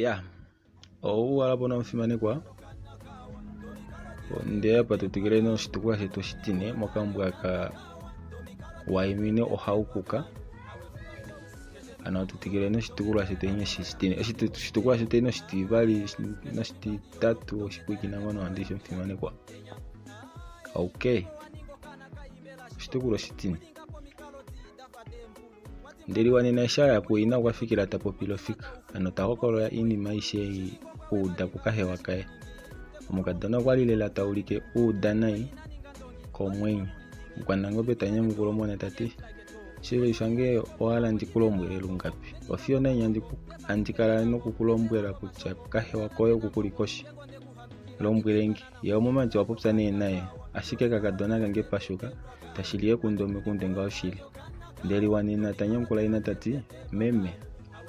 Ya, ouwala po nomufimanekwa. Onde ya pa tu twikile noshitukulwa shetu oshitine mokambwa ka waimine ohaukuka. Ano tu twikile noshitukulwa shetu oshitine, oshitukulwa shetu oshitivali noshititatu oshipwiikina ngoo nawa ndishi omufimanekwa. Okay, oshitukulwa oshitine. Ndeliwanena eshi a ya kuina okwa fikila ta popile ofika, hano ta hokolola oinima aishe ei a uda kukahewa kaye. Omukadona okwa li lela ta ulike a uda nai komwenyo. Mukwanangobe ta nyamukula omona ta ti, Shiveli shange owa hala ndi ku lombwele lungapi? Ofiyo naini handi kala noku ku lombwela kutya kahewa koye oku ku li koshi? Lombwele nge. Ye omumati owa popya nee naye, ashike kakadona kange pashuka, tashi li ekundu omekunde ngaho shili. Ndeliwanena ta nyamukula ina ta ti, Meme,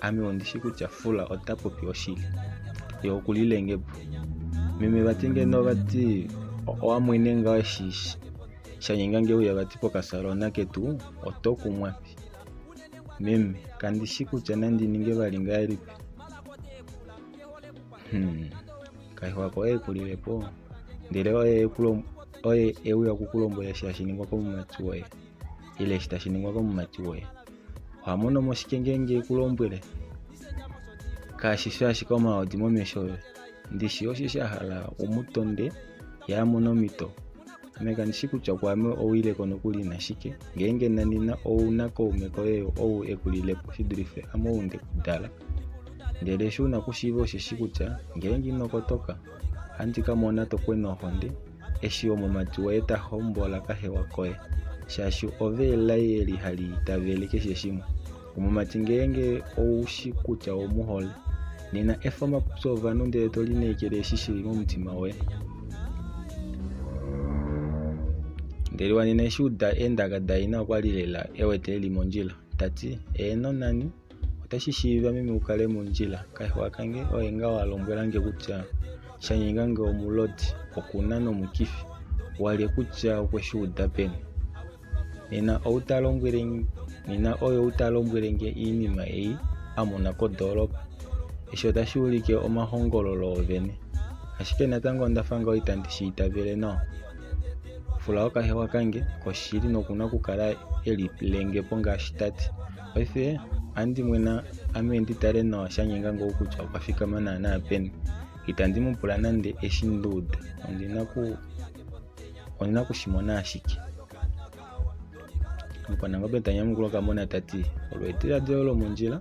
ame ondi shi kutya Fula ota popi oshili. Ye oku lile nge po. Meme vati ngeno vati owa mwene ngaho eshi sha nyenga nge uya vati pokasalona ketu, oto kumwafi. Meme, kandi shi kutya nandi ninge vali ngahelipi. Hmm. Kahewa koye e ku lile po, ndele oye oye e uya oku ku lombwela eshi hashi ningwa komumati woye ile eshi tashi ningwa komumati woye. Oha mono mo shike ngeenge e ku lombwele? Kashi fi ashike omahodi momesho oye. Ndishi osheshi a hala u mu tonde ye a mone omhito. Ame kandi shi kutya kwaame owile ko nokuli nashike ngeenge nanena ou na kaume koye ou e ku lile po shi dulife ame ou nde ku dala. Ndele eshi u na okushiiva osheshi kutya ngeenge ino kotoka, ohandi ka mona to kwena ohonde eshi omumati woye ta hombola kahewa koye, shaashi ove elai eli hali itavele keshe shimwe. Omumati ngeenge ou shi kutya ou mu hole, nena efa omapopyo ovanhu ndele to lineekele eshi shi li momutima woye. Ndele wanena eshi uda eendaka daina okwa li lela e wete e li mondjila, ta ti, Eeno nani, Otashi shiiva meme u kale mondjila. Kahewa kange oye ngaho a lombwela nge kutya Shanyengange omulodi, oku na nomukifi. Walye kutya okwe shi uda peni? Nena ou ta lombwele nena oye ou ta lombwele nge oinima ei a mona kodoolopa. Eshi otashi ulike omahongololo ovene. Ashike natango onda fa ngaho itandi shi itavele nawa. Fula okahewa kange koshili noku na okukala e lilenge po ngaashi ta ti. Paife ohandi mwena ame ndi tale nawa sha nyenga ngoo kutya okwa fikama naanaa peni. Itandi mu pula nande eshi nda uda. Ondi na ku ondi na okushi mona ashike. Mukwanangobe ta nyamukula okamona ta ti, Olo ediladilo lomondjila.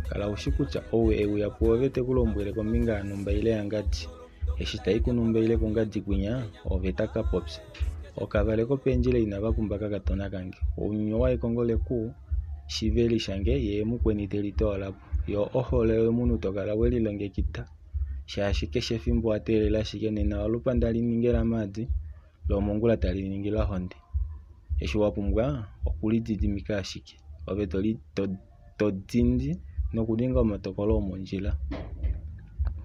Kala u shi kutya ou e uya pwoove te ku lombwele kombinga yanhumba ile yangadi. Eshi ta i kunhumba ile kungadi kwinya, oove ta ka popya. Okavale kopeendjila inava pumba kakadona kange. Ounyuni owa ekongo leku shiveli shange yee mukweni te li toola po. Yo ohole yomunhu to kala we lilongekida shaashi keshe efimbo owa teelela ashike nena olupanda li ninge lamaadi lo mongula tali ningi lahonde. Eshi wa pumbwa okulididimika ashike ove to to dindi nokuninga omatokolo omondjila.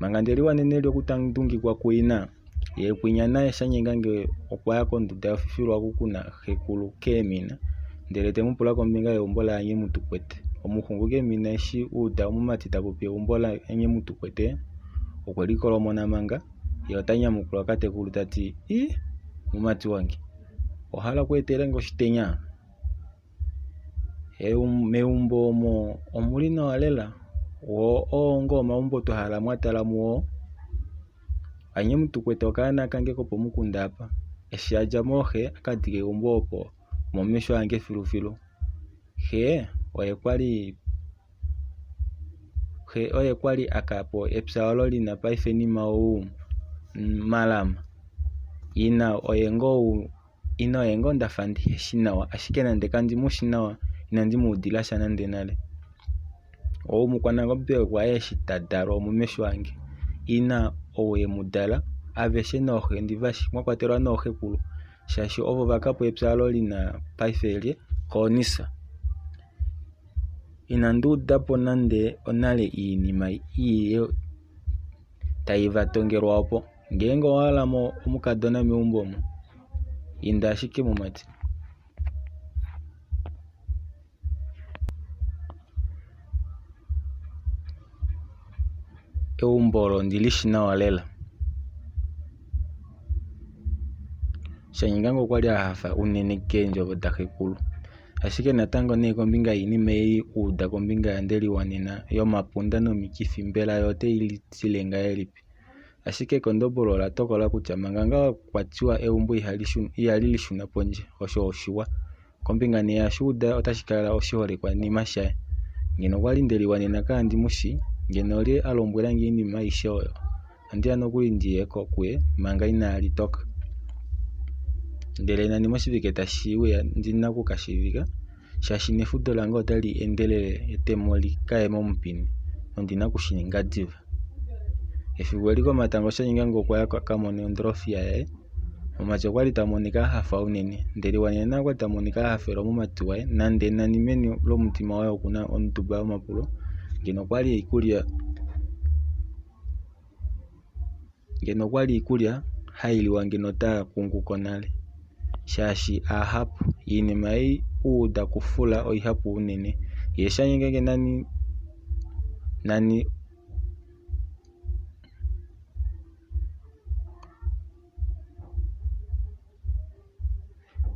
Manga nde liwanene eli okutandungikwa kuina, ye kwinya naye Shanyengange okwa ya konduda yofifilwa oku ku na xekulu keemina ndele te mu pula kombinga yeumbo laAnyemutukwete. Omuxungu keemina eshi a uda omumati ta popi eumbo laAnyemutukwete okwe likolomona manga, ye ota nyamukula okatekulu ta ti, Ii, mumati wange, owa hala okweetela nge oshitenya? Meumbo omo omuli nawa lela wo oo ngoo omaumbo twa hala mwa tala muwo. Anye mutukwete okaana kange kopomukunda apa eshi adja mooxe aka dika eumbo opo omomesho ange filufilu. Xe oye kwali Xe oye kwa li a ka po epya olo li na paife nima ou Malama. Ina oye ngoo ou, ina oye ngoo nda fa ndihe shi nawa ashike nande kandi mu shi nawa inandi mu udila sha nande nale. Ou mukwanangobe waye eshi ta dalwa omomesho ange. Ina ou e mu dala aveshe nooxe ndi va shi mwa kwatelwa nooxekulu shaashi ovo va ka po epya olo li na paife lye Koonisa. Inandi uda po nande onale iinima ii tai va tongelwa opo. Ngeenge owa hala mo omukadona meumbo omu, inda ashike mumati. Eumbo olo ondi li shi nawa lela. Shanyengange okwa li a hafa unene keendjovo daxekulu. Ashike natango nee kombinga yoinima ei a uda kombinga yaNdeliwanena yomapunda nomikifi mbela yo otei litile ngahelipi? Ashike ekondobolo ola tokola kutya manga ngaa kwa tiwa eumbo ihali lishuna pondje, osho oshiwa. Kombinga nee yaasho a uda otashi kala oshiholekwanima shaye. Ngeno okwa li Ndeliwanena kandi mu shi, ngeno olye a lombwela nge oinima aishe oyo? Ohandi ya nokuli ndi ye ko kuye manga inaali toka. Ndele nani moshivike tashi uya ndi na oku ka shiivika, shaashi nefudo lange otali endelele etemo li ka ye momupini nondi na oku shi ninga diva. Efiku eli komatango Shanyengange okwa ya a ka mone ondolofiya yaye. Mumati okwa li ta monika a hafa unene. Ndeliwanena naye okwa li ta monika a hafela omumati waye nande nani meni lomutima waye oku na onduba yomapulo ngeno okwa li oikulya Ngeno okwali iikulya hai liwa ngeno otaa kunguko nale, shaashi aahapu. Iinima ei u uda kufula oihapu unene. Ye shanyengenge nani nani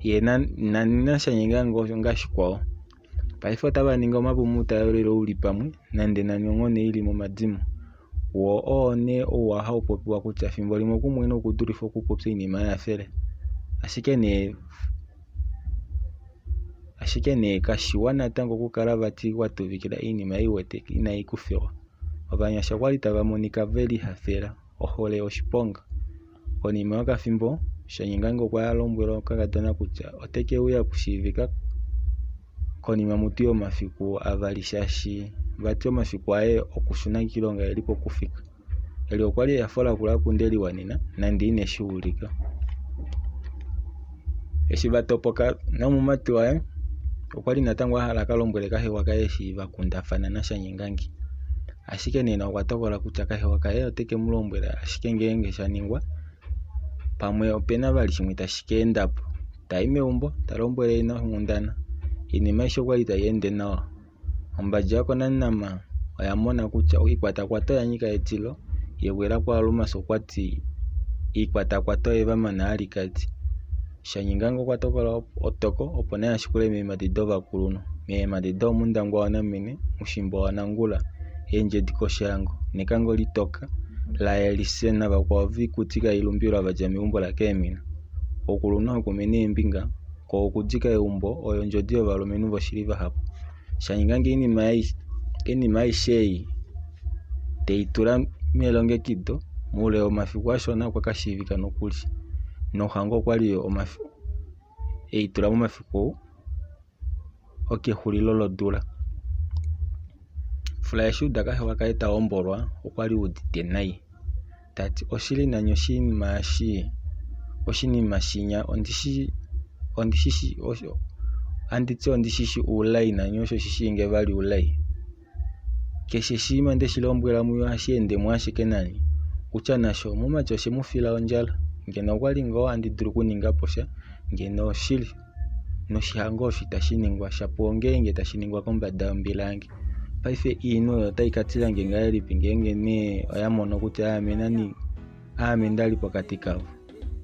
Ye nani naShanyengange osho ngaa shikwao. Paife otava ningi omapu mutayolele oulipamwe nande nani onghone i li momadimo. Woo oo nee ouwa hau popiwa kutya fimbo limwe okumwena okudulife okupopya oinima yaafele. Ashike nee ashike nee kashiwa natango okukala vati wa tuvikila oinima ei wete inai ku fewa. Ovanyasha okwali tava monika ve lihafela. Ohole oshiponga. Konima yokafimbo, Shanyengange okwa lombwela okakadona kutya ote ke uya okushiivika konima mutu yomafiku avali shaashi vati omafiku aye okushuna kiilonga oeli pokufika. Eli okwa li ehafo lakula kuNdeliwanena nande ine shi ulika. Eshi va topoka nomumati waye, okwa li natango a hala a ka lombwele kahewa kaye eshi va kundafana naShanyengange. Ashike nena okwa tokola kutya kahewa kaye ote ke mu lombwela ashike ngeenge sha ningwa pamwe ope na vali shimwe tashi ka enda po. Ta i meumbo ta lombwele ina onghundana. Oinima aishe okwa li tai ende nawa. Ombadja yokoNamnam oya mona kutya oikwatakwata oya nyika etilo, ye Kwelakwaalumasa okwa ti oikwatakwata oye va mana alikadi. Shanyengange okwa tokola otoko opo naye a shikule meemhadi dovakulunhu, meemhadi doomundangwa waNamene, Mushimba waNangula, Eendjedi kOshaango, Nekango litoka, laElise navakwao voikuti kai lumbilwa va dja meumbo laKeemina. Oukulunhu haku mene eembinga, ko okudika eumbo oyo ondjodi yovalumenhu voshili vahapu. Shanyengange oinima aishe ei tei tula melongekido, moule womafiku ashona okwa ka shiivika nokuli nohango okwali ei tula momafiku okexulilo lodula. Fula eshi a uda kahewa kaye ta hombolwa okwali eudite nai tati oshili nani oshinima eshi oshinima shinya anditi ondishishi oulai nani osho shishiinge vali oulai. Keshe oshinima ndeshi lombwela muye ohashi endemo ashike nani. Kutya nasho omumati oshe mu fila ondjala. Ngeno okwali ngoo handi dulu okuninga po sha ngeno oshili noshihango osho itashi ningwa shapo ongeenge tashi ningwa kombada yombila yange. Paife iinhu oyo otai ka tila nge ngahelipi ngeenge nee oya mono kutya aame nani aame nda li pokati kavo.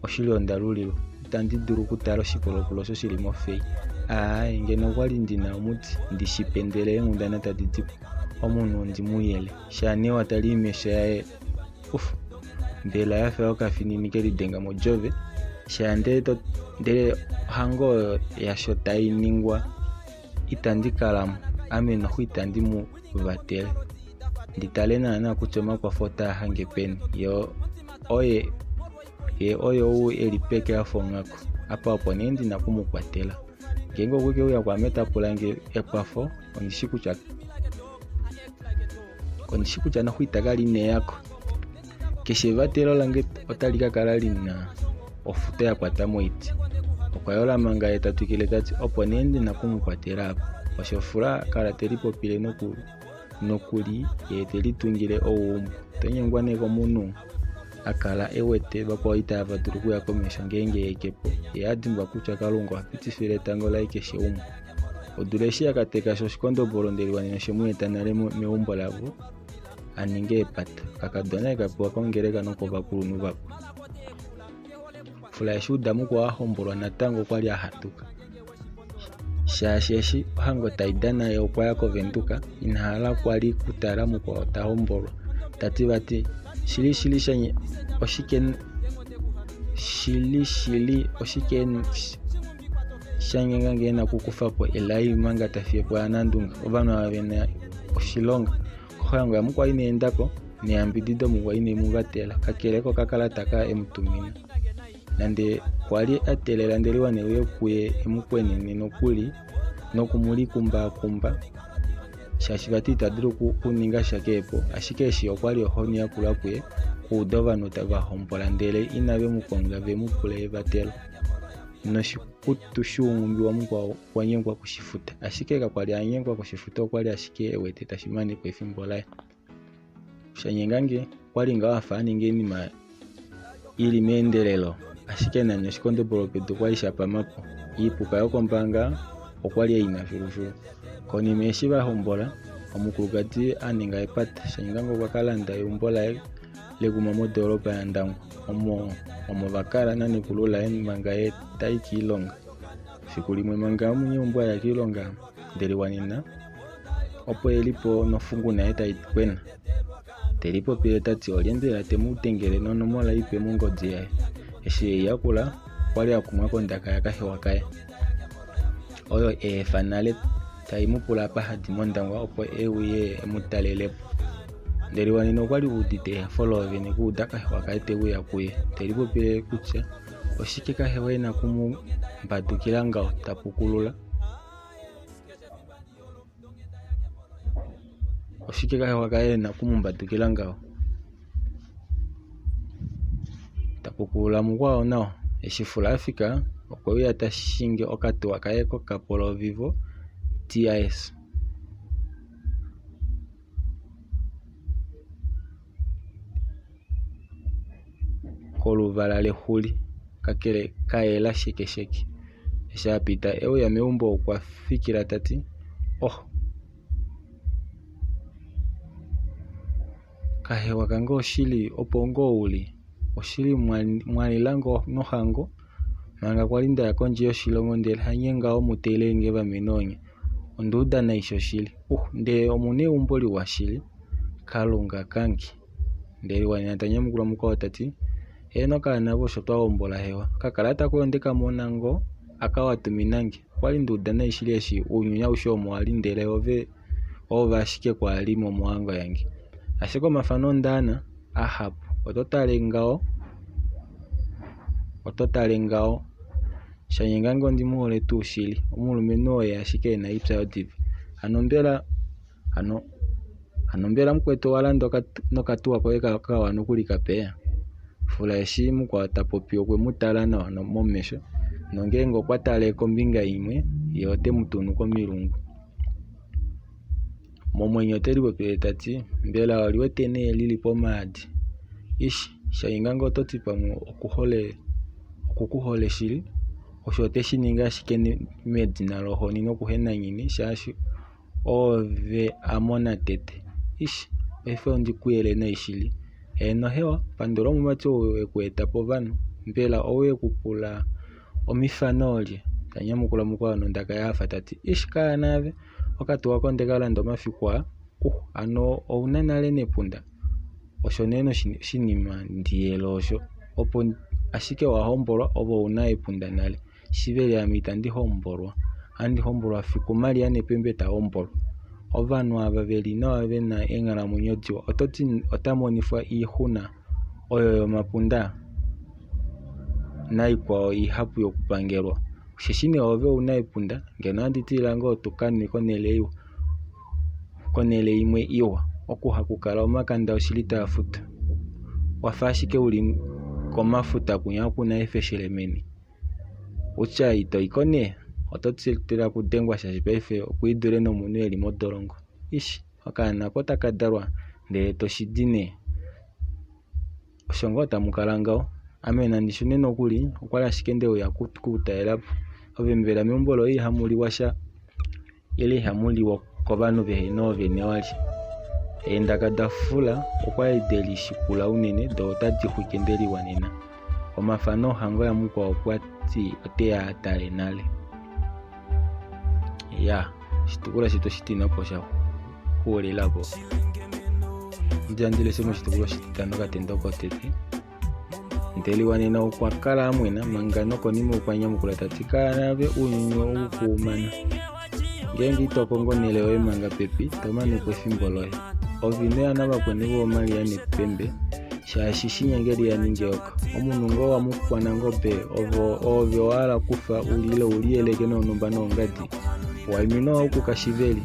Oshili onda lulilwa. Itandi dulu okutala oshipolopolo osho shi li mofei. Aaye, ngeno okwa li ndi na omuti, ndi shi pe ndele eenghundana tadi di po. Omunhu ondi mu yele. Shaa nee wa tala oimesho yaye, uf, mbela ya fa okafinini ke lidenga modjove. Shaa ndele to, ndele ohango oyo yasho tai ningwa, itandi kala mo. Ame noxo itandi mu vatele. Ndi tale naanaa kutya omakwafo otaa hange peni. Ye oye Ye oye ou e li peke a fa onghaku. Apa opo nee ndi na oku mu kwatela. Ngeenge okwe ke uya kwaame ta pula nge ekwafo, ondi shi kutya ondi shi kutya noxo ita kala ine ya ko. Keshe evatelo lange otali ka kala li na ofuto ya kwata moiti. Okwa yola manga ye ta twikile ta ti, Opo nee ndi na oku mu kwatela apa. Osho Fula a kala te lipopile noku nokuli ye te litungile ouumbo. Oto nyengwa nee komunhu a kala e wete vakwao itava dulu okuya komesho ngeenge ye ke po, ye a dimbwa kutya Kalunga oha pitifile etango laye keshe umwe. Odula eshi ya ka teka sho oshikondobolo Ndeliwanena oshe mu eta nale meumbo lavo. a ninge epata. Okakadona e ka pewa kongeleka nokovakulunhu vako. Fula eshi uda mukwao a hombolwa natango okwa li a handuka. Shaashi eshi ohango tai dana ye okwa ya kOvenduka, ina hala kwa li kutala mukwao ta hombolwa. Ta ti vati shili shili shanye oshike shili shili oshike sha nyenga ngee nakukufa po elai manga ta fiye po yanandunge. Ovanhu ava ve na oshilonga. Ohango yamukwao ina enda ko neyambidido mukwao ine mu vatela kakele kokakalata ka e mu tumina. Nande kwa li a teelela Ndeliwa ne uye kuye e mu kwenene nokuli noku mu likumbaakumba shaashi vati ita dulu okuninga sha keepo, ashike eshi okwa li ohoni yakula kuye okuuda ovanhu tava hombola ndele inave mu konga ve mu pule evatelo. Noshikutu shuunghumbi wamukwao okwa nyengwa okushifuta, ashike kakwa li a nyengwa okushifuta okwa li ashike e wete tashi mane po efimbo laye. Shanyengange okwali ngaho afa a ninga oinima ili meendelelo ashike nani oshikondobolo pedu okwali sha pamapo. Iipuka yokombaanga okwali eina filufilu. Konima eshi va hombola, omukulukadi a ninga epata, Shanyengange okwa ka landa eumbo laye lekuma modoolopa yaNdangwa omo omo va kala nanekulu laye manga ye tai kiilonga. Fiku limwe manga omunyeumbo a ya kiilonga ndele wanena opo e li po nofungu naye tai kwena. Te lipopile ta ti olye mbela te mu dengele nonomola ipe mongodi yaye. Eshi e i yakula, okwa li a kumwa kondaka yakahewa kaye oyo e efa nale tai mu pula apa ha di mOndangwa opo e uye e mu talele po. Ndeliwanena okwa li udite ehafo loovene okuuda kahewa kaye te uya kuye, te lipopile kutya oshike kahewa e na oku mu mbadukila ngaho, ta pukulula. Oshike kahewa kaye e na oku mu mbadukila ngaho? Ta pukulula mukwao nawa. Eshi Fula a fika, okwe uya ta shingi okatuwa kaye kokaPolo Vivo TIS. Koluvala lexuli, kakele ka yela shekesheke. Eshi a pita e uya meumbo okwa fikila ta ti, Oh! Kahewa kange oshili opo ngoo u li? Oshili mwa lila ngoo nohango manga kwali nda ya kondje yoshilongo ndele hanye ngaho mu teelele nge vamene onye. Onda uda nai shoshili. Uh, ndee omu na eumbo liwa shili. Kalunga kange. Ndeliwanena ta nyamukula mukwao ta ti, Heeno kaana ove osho twa hombola hewa. Okakalata koye onde ka mona ngoo aka wa tumina nge. Okwali nda uda nai shili eshi ounyuni aushe omo wa li ndele ove oove ashike kwa li mo mohango yange. Ashike omafano ondaana ahapu. Oto tale ngaho, oto tale ngaho. Shanyengange ondi mu hole tuu shili. Omulumenhu oye ashike e na oipya yodiva. Hano mbela Hano, hano mbela mukwetu owa landa nokatuwa koye kawa nokuli kape? Fula eshi mukwao ta popi okwe mu tala nawa momesho nongeenge okwa tale kombinga imwe ye ote mu tunu komilungu. Momwenyo ote lipopile ta ti, mbela oli wete nee li li pomaadi? Ish, Shaingange oto ti pamwe okuhole oku ku hole shili? Osho ote shi ningi ashike medina lohoni nokuhenanyini shaashi Oove a mona tete. Ish, paife ondi ku yele nai shili. Heeno hewa, pandula omumati ou e ku eta povanhu. Mbela ou e ku pula omifano olye? Ta nyamukula mukwao nondaka ya hafa ta ti, Ish, kaya naave. Okatuwa oko onde ka landa omafiku aa. Uh, hano ou na nale nepunda? Osho nee noshinima ndi yele osho. Opo ashike wa hombolwa ove ou na epunda nale. Shiveli ame itandi hombolwa. Ohandi hombolwa fiku Maria Nepembe ta hombolwa. Ovanhu ava ve li nawa ve na eenghalamwenyo diwa oto ti ota monifwa oixuna oyo yomapunda naikwao ihapu yokupangelwa. Osheshi nee ove ou na epunda ngeno ohandi tilila ngoo tu ka nwe konhele iwa, konhele imwe iwa oku haku kala omakanda oshili taa futu. Wafa ashike uli komafuta kwinya kuna eefeshele meni. Utya ito i ko nee, oto tila okudengwa shaashi paife okwiidule nomunhu e li modolongo. Ish, okaana oko taka dalwa ndele to shi di nee. Osho ngoo tamu kala ngaho. Ame nandi shune nokuli, okwali ashike nde uya ku ku talela po. Ove mbela meumbo loye ihamu liwa sha? Ile ihamu liwa kovanhu vehe na oovene walye? Eendaka da fula okwali de li shikula unene doo otadi xwike nde liwanena. Omafano ohango yamukwao okwa ti oteya a tale nale. Ya, oshitukulwa shetu oshitine opo sha xuulila po. Ondi handi leshe moshitukulwa oshititano okatendo kotete. Ndeliwanena okwa kala a mwena manga nokonima okwa nyamukula ta ti, Kala naave ounyuni ou kuumana. Ngeenge ito kongo onhele yoye manga pepi, to mane po efimbo loye. Ove ino ya navakweni vooMaria Nepembe, shaashi shinya nge li ya ninge eyoka. Omunhu ngoo wamukwanangobe, oove owa hala okufa u lile u liyeleke noonhumba noongadi? Waiminwa ou kukashiveli?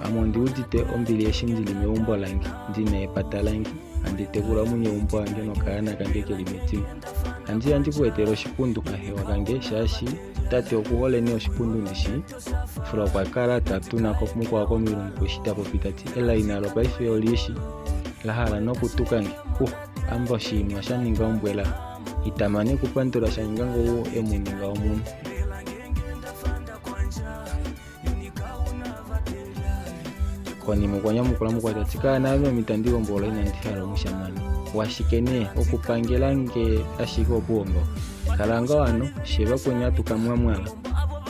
Ame ondi udite ombili eshi ndi li meumbo lange, ndi na epata lange. Handi tekula omunyeumbo wange nokaana kange ke li medimo. Handi ya ndi ku etele oshikundu kahewa kange shaashi tate oku hole nee oshikundu ndi shi. Fula okwa kala ta tuna ko mukwao komilungu eshi ta popi ta ti elai nalo paife oli shi la hala nokutuka nge. Huh, amba oshinima sha ninga ombwela. Ita mane kupandula sha ninga ngou e mu ninga omunhu. Konima okwa nyamukula mukwao ta ti, Kala naame ame itandi hombolwa inandi hala omushamane. Washike nee, okupangela nge ashike opuwo ngaho. Kala ngaho hano, fye vakweni hatu ka mwamwala.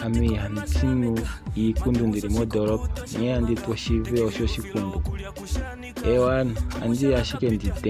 Ame ihandi nu iikundu ndi li modoolopa, nghee handi tu oshive osho oshikundu. Eewa hano, ohandi ya ashike ndi denge.